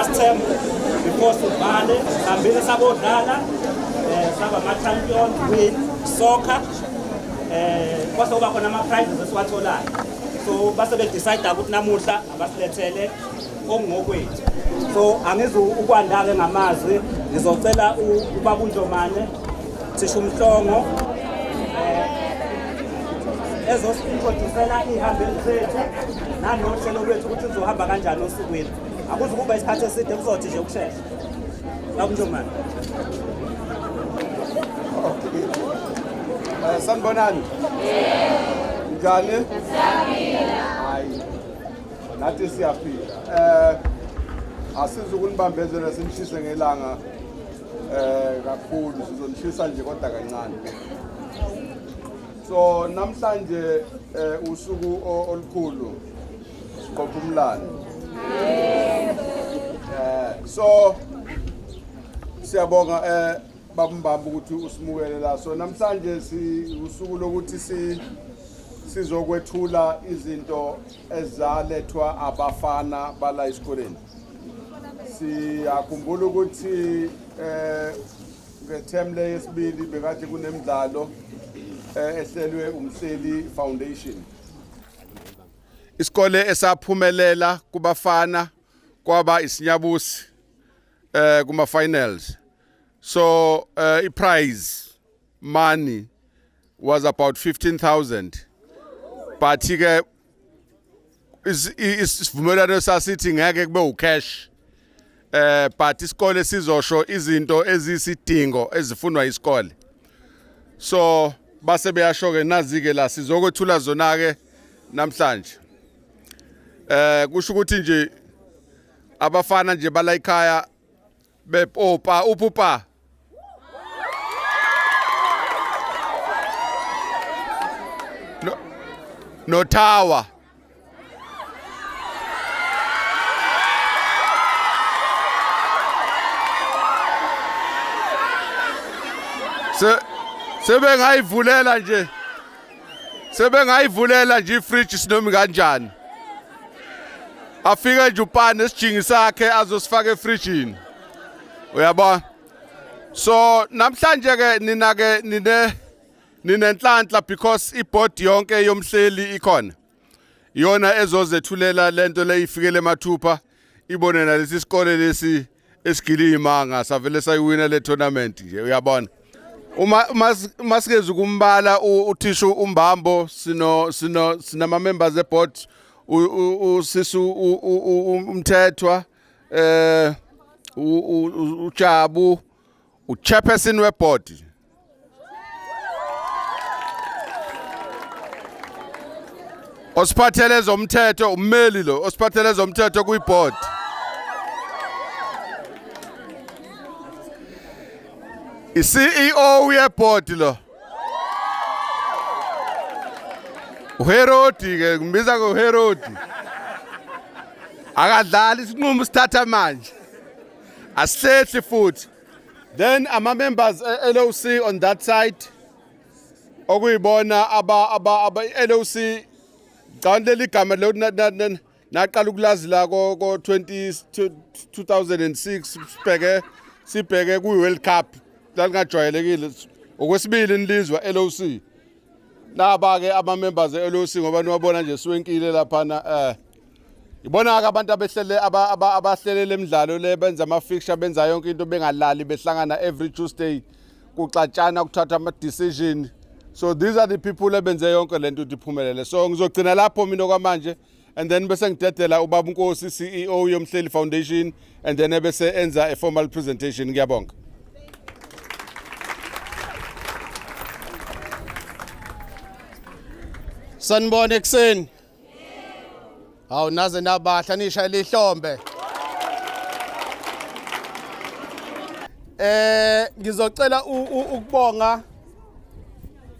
Last term before sivale sihambile sabodlala saba ama-champion win soccer, kwase kuba khona ama-prizes esiwatholayo, so base bedecide ukuthi namuhla abasilethele okungokwethu. So angizu ukwanda-ke ngamazwi, ngizocela ubaba uNjomane, thisha uMhlongo, ezosi-introducela iy'hambeli zethu nanohlelo lwethu ukuthi luzohamba kanjani osukwini. Akuzukuba isikhathi eside, kuzothi nje ukushesha. Baba uNjomane. Sanibonani. Njani? Hayi. Nathi siyaphila. Asizukunibambezela sinishise ngelanga kakhulu, sizonishisa nje kodwa kancane. So namhlanje usuku olukhulu, siqopha umlando. So siyabonga babambamba ukuthi usimukele la. So namhlanje si usuku lokuthi sizokwethula izinto ezalethwa abafana bala esikoleni. Siyakhumbula ukuthi nge-term le yesibili bekade kunemidlalo ehlelwe uMhleli Foundation. Isikole esaphumelela kubafana kwaba iSinyabusi kuma finals. So i-prize money was about 15,000, but ke isivumelwano sasithi ngeke kube ucash, but isikole sizosho izinto ezisidingo ezifunwa isikole. So base beyasho ke, nazi ke la sizokwethula zona ke namhlanje. Kusho ukuthi nje abafana nje bala ekhaya bepopa upupa no no tower se sebengayivulela nje sebengayivulela nje ifridge sinomi kanjani, afike nje upane esijingi sakhe azosifaka efrijini, uyabona. So namhlanje ke nina ke ninenhlanhla because iboard yonke yomhleli ikhona, iyona ezozethulela lento le, ifikele emathupha ibone nalesi sikole lesi esigilima savele sayiwina le tournament nje, uyabona. Uma masikeze ukumbala uthisha uMbambo, sino sinama members eboard, usisu uMthethwa, uJabu, uchairperson weboard. Osiphathele ezomthetho, ummeli lo osiphathele ezomthetho kwiboard. I-CEO yeboard lo. uHerodi ke, ngimbiza ngoHerodi. Akadlali, isinqumo sithatha manje. Asihlehli futhi. Then ama members e-LOC on that side, okuyibona aba LOC ngicabanga leli gama lo naqala ukulazi la ko 20 2006, sibheke ku World Cup, lalingajwayelekile okwesibili nilizwa LOC. Naba ke ama members e-LOC, ngoba niwabona nje siwenkile laphana. Ibona ke abantu abehlele abahlelele emidlalo le, benza ama fixture, benza yonke into, bengalali, behlangana every Tuesday, kuxatshana, kuthatha ama decision. So these are the people ebenze yonke lento ukuthi iphumelele. So ngizogcina lapho mina kwamanje and then bese ngidedela ubaba uNkosi, CEO yoMhleli Foundation, and then ebese enza a formal presentation. Ngiyabonga. Sanibona ekuseni. Hawu, naze nabahla, nishayela ihlombe. Ngizocela ukubonga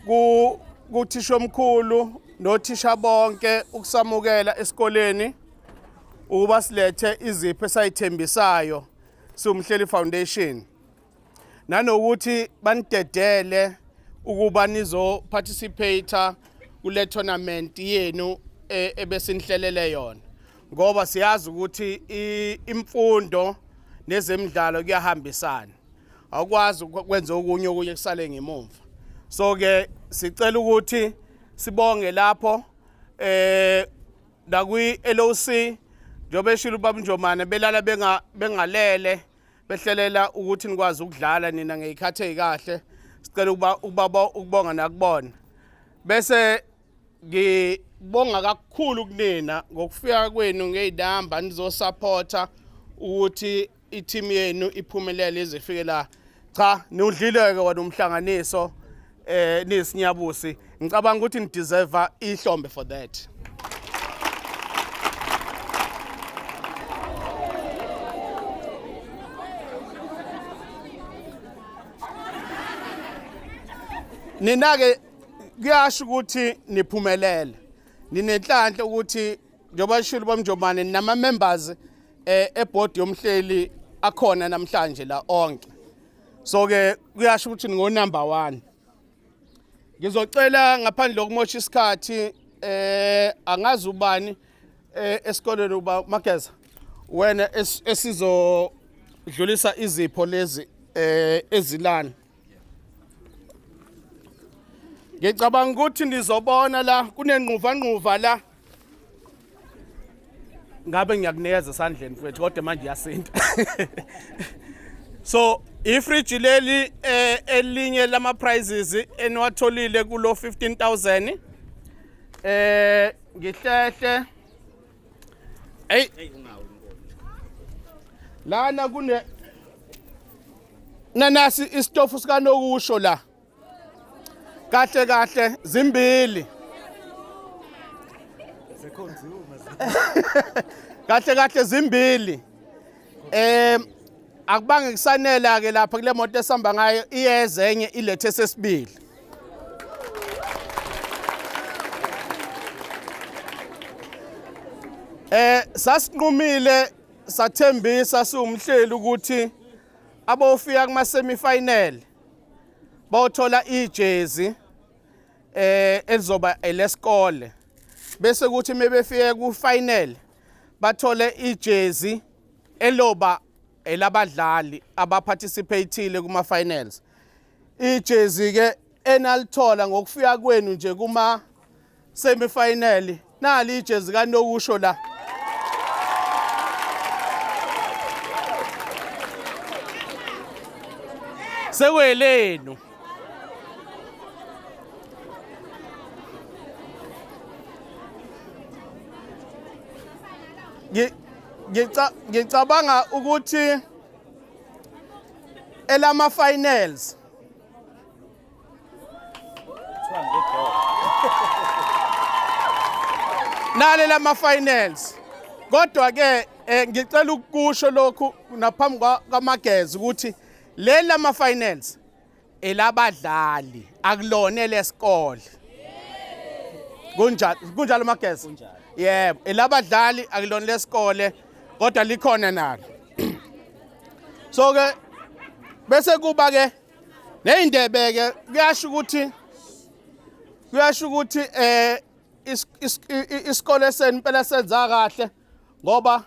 ku kuthisha omkhulu nothisha bonke ukusamukela esikoleni ukuba silethe izipho esayithembisayo siwumhleli Foundation, nanokuthi banidedele ukuba nizo participate kule tournament yenu ebesinihlelele yona. Ngoba siyazi ukuthi imfundo nezemidlalo kuyahambisana. Awukwazi ukwenza okunye okunye kusale ngemumva. So ke sicela ukuthi sibonge lapho nakwi LOC njengoba eshilo ubaba Njomane belala benga bengalele behlelela ukuthi nikwazi ukudlala nina ngezikhathi ezikahle. Sicela ukuba ubaba ukubonga nakubona. Bese ngibonga kakhulu kunina ngokufika kwenu ngey'namba nizosupporta ukuthi i-team yenu iphumelele ize ifike la. Cha, niwudlile-ke wona umhlanganiso niyisinyabusi. Ngicabanga ukuthi nideserve ihlombe for that. Nina-ke kuyasho ukuthi niphumelele, ninenhlanhla ukuthi njengoba shilo bamjomane nama members eboard yomhleli akhona namhlanje la onke. So ke kuyasho ukuthi ningo number 1. Ngizocela ngaphandle kokumosha isikhathi angazi ubani esikoleni uba Mageza wena esizodlulisa izipho lezi ezilana. Ngicabanga ukuthi nizobona la kunenquva nquva la. Ngabe ngiyakunikeza esandleni mfowethu kodwa manje iyasinda. So ifridge leli elinye lama prizes eniwatholile kulo 15000 ngihlehle. Hey, lana kune nanasi isitofu sikanokusho la. Kahle kahle zimbili. Kahle kahle zimbili. Akubange kusanela ke lapha kule moto esihamba ngayo iyeze enye ilethe sesibili. Sasinqumile sathembisa siwumhleli ukuthi abofika kuma semi-final bawuthola ijezi elizoba elesikole, bese kuthi mebefike ku final bathole ijezi eloba elabadlali abaparticipateile kuma finals. Ijezi ke enalithola ngokufika kwenu nje kuma semi-final, nali ijezi kanokusho la. Sekwelenu. Ngicabanga ukuthi elama finals nale lama finals, kodwa ke ngicela ukusho lokhu naphambi kwamageza ukuthi leli lama finals elabadlali akulona lesikole. Kunjalo, kunjalo Mageza? Yebo, elabadlali akulona lesikole kodwa likhona nalo. So ke bese kuba ke neyindebe ke kuyasho ukuthi isikole senu impela senza kahle ngoba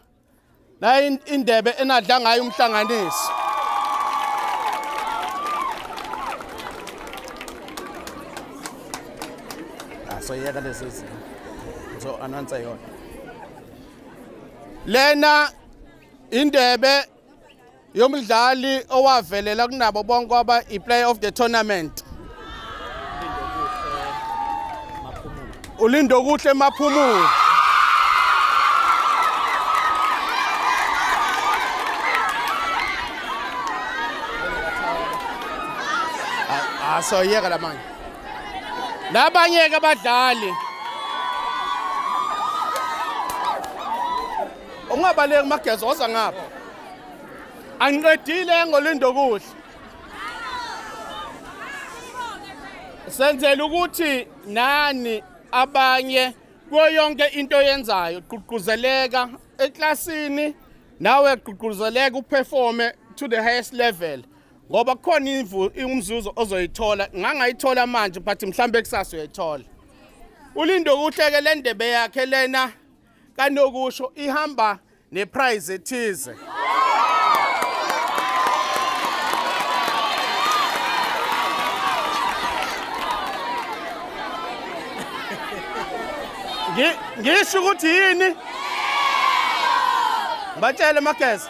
la indebe enadla ngayo umhlanganiso. Asoyeka lezi zinto. So announce yona. Lena indebe yomdlali owavelela kunabo bonke kwaba i-player of the tournament. Ulindokuhle Maphumulo. Asoyeka lamanye. Labanye ke abadlali. Ungabaleki Mageza, woza ngapha. Angiqedile ngoLindokuhle. Senzela ukuthi nani abanye kuyo yonke into oyenzayo gqugquzeleka eklasini, nawe gqugquzeleka uperforme to the highest level, ngoba kukhona umzuzu ozoyithola. Ngangayithola manje but mhlambe kusasa uyayithola. Ulindokuhle ke le ndebe yakhe lena kanokusho ihamba neprize ethize. Ngisho ukuthi yini? Batshele Mageza.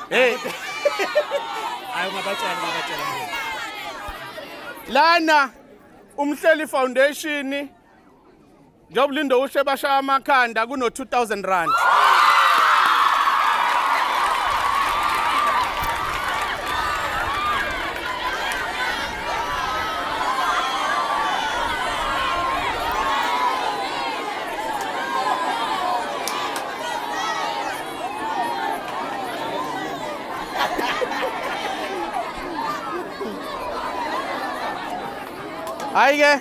Hey. Hayi ungabatshela ungabatshela. Lana Umhleli Foundation njengoba uLindo ushe bashaya amakhanda kuno 2000 rand. Hayi ke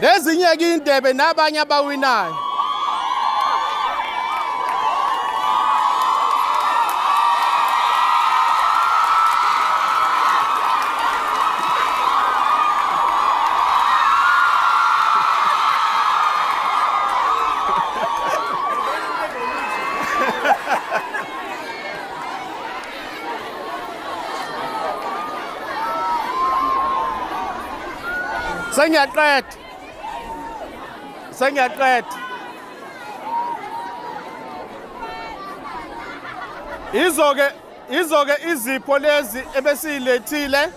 nezinye ke indebe nabanye abawinayo. Sengiyaqeda. Sengiyaqeda. Izoke izoke izipho lezi ebesiyilethile.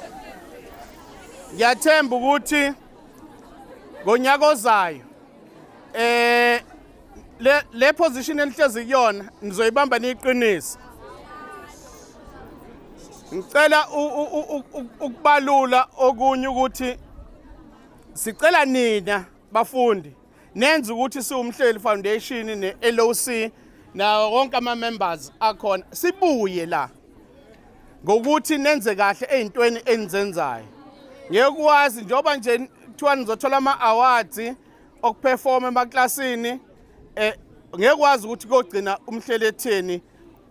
Ngiyathemba ukuthi ngonyaka ozayo eh le le position enihlezi kuyona nizoyibamba niyiqinise. Ngicela ukubalula okunye ukuthi sicela nina bafundi nenze ukuthi siwumhleli foundation ne-LOC nawo wonke ama-members akhona sibuye la ngokuthi nenze kahle ey'ntweni enizenzayo. Ngeke ukwazi njengoba nje kuthiwa nizothola ama-awards okuperforma emaklasini eh ngeke kwazi ukuthi kogcina umhleli etheni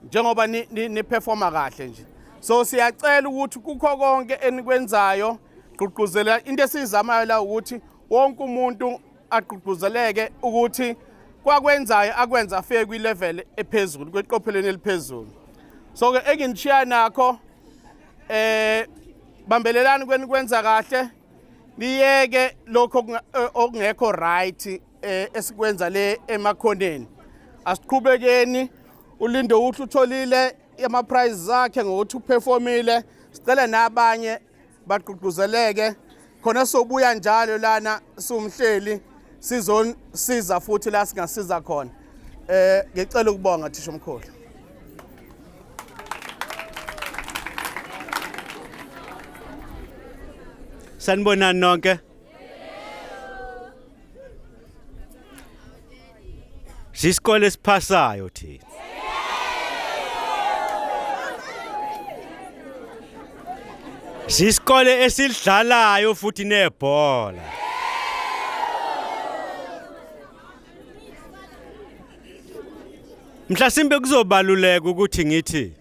njengoba ni performa kahle nje. So siyacela ukuthi kukho konke enikwenzayo gqugquzela into esiyizamayo la ukuthi wonke umuntu agqugquzeleke ukuthi kwakwenzayo akwenza afike kwi-level ephezulu kweqophelweni eliphezulu. So ke enginishiya nakho eh bambelelani kwenikwenza kahle niyeke lokho okungekho right esikwenza le emakhoneni. Asiqhubekeni uLindo uthi utholile ama prize akhe ngokuthi uperformile, sicela nabanye bagqugquzeleke khona sobuya njalo lana siwumhleli sizosiza futhi la singasiza khona. Ngicela ukubonga thisha omkhulu. Sanibonani nonke. Sisikole esiphasayo thina. Sisikole esidlalayo futhi nebhola. Mhlasimbe kuzobaluleka ukuthi ngithi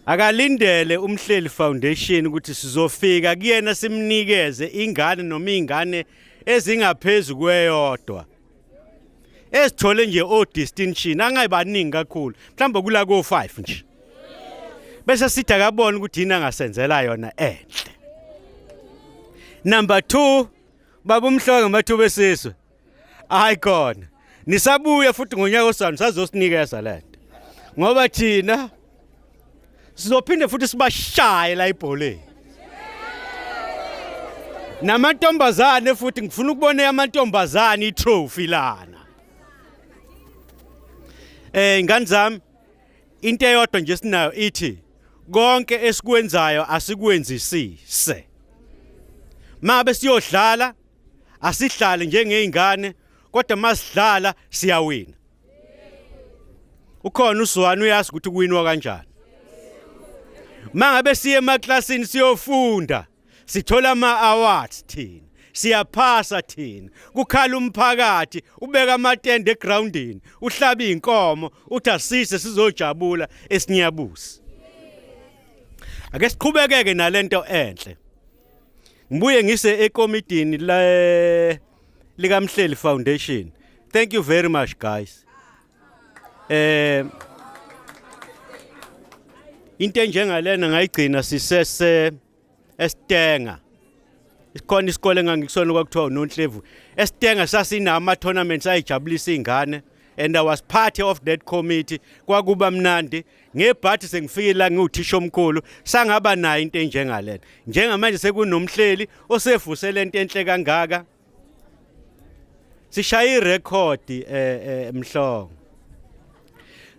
akalindele Umhleli Foundation ukuthi sizofika kuyena simnikeze ingane noma ingane ezingaphezulu kweyodwa esithole nje o distinction angayibaningi kakhulu mhlawumbe kula ko 5 nje bese sithi akabona ukuthi yini angasenzela yona enhle. Number 2 baba umhlongo mathuba esizwe hayi khona nisabuya futhi ngonyaka osayo nisazosinikeza lento ngoba thina sizophinde futhi sibashaye la ibholeni namantombazane futhi ngifuna ukubona amantombazane itrophy lana. Ingane zami into eyodwa nje sinayo ithi konke esikwenzayo asikwenzisise. Mabe siyodlala asihlale njengezingane kodwa masidlala siyawina. Ukhona uSwani uyazi ukuthi kuwinwa kanjani. Mangabe siye emaklasini siyofunda sithola ama awards thina siyaphasa thina kukhala umphakathi ubeka amatende egroundini uhlaba inkomo uthi asise sizojabula esinyabusi. Ake siqhubekeke nalento enhle. Ngibuye ngise ekomidini la likaMhleli Foundation. Thank you very much guys. Into enjengalena ngayigcina sisese esitenga. Isikhona isikole engangikusona kwakuthiwa uNonhlevu. Esitenga sasinama tournaments ayijabulisa izingane and I was part of that committee. Kwakuba mnandi ngebhathi sengifikile la ngiwuthisha omkhulu sangaba nayo into enjengalena. Njengamanje sekunomhleli osefuse lento enhle kangaka. Sishaya irekhodi Mhlongo.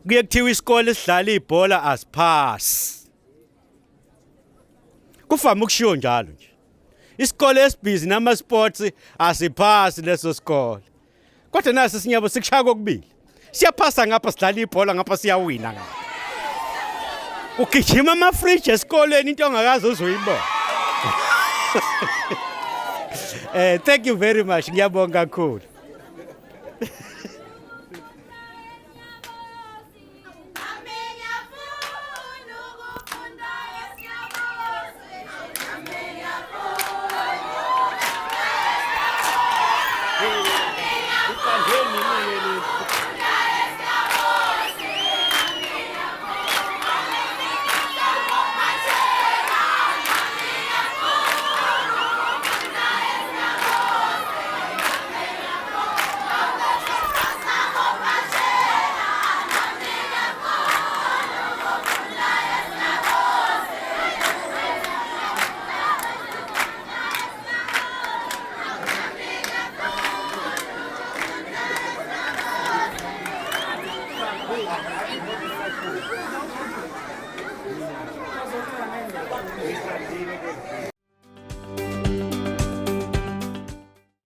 Kuye kuthiwa isikole esidlala ibhola asiphasi. Kufama ukushiwo njalo nje. Isikole esibhizi nama sports asiphasi leso sikole. Kodwa nasi sinyabo sikushaya kokubili. Siyaphasa ngapha sidlala ibhola ngapha siyawina ngapha. Ugijima ama fridge esikoleni into ongakaze uzoyibona. Thank you very much. Ngiyabonga kakhulu.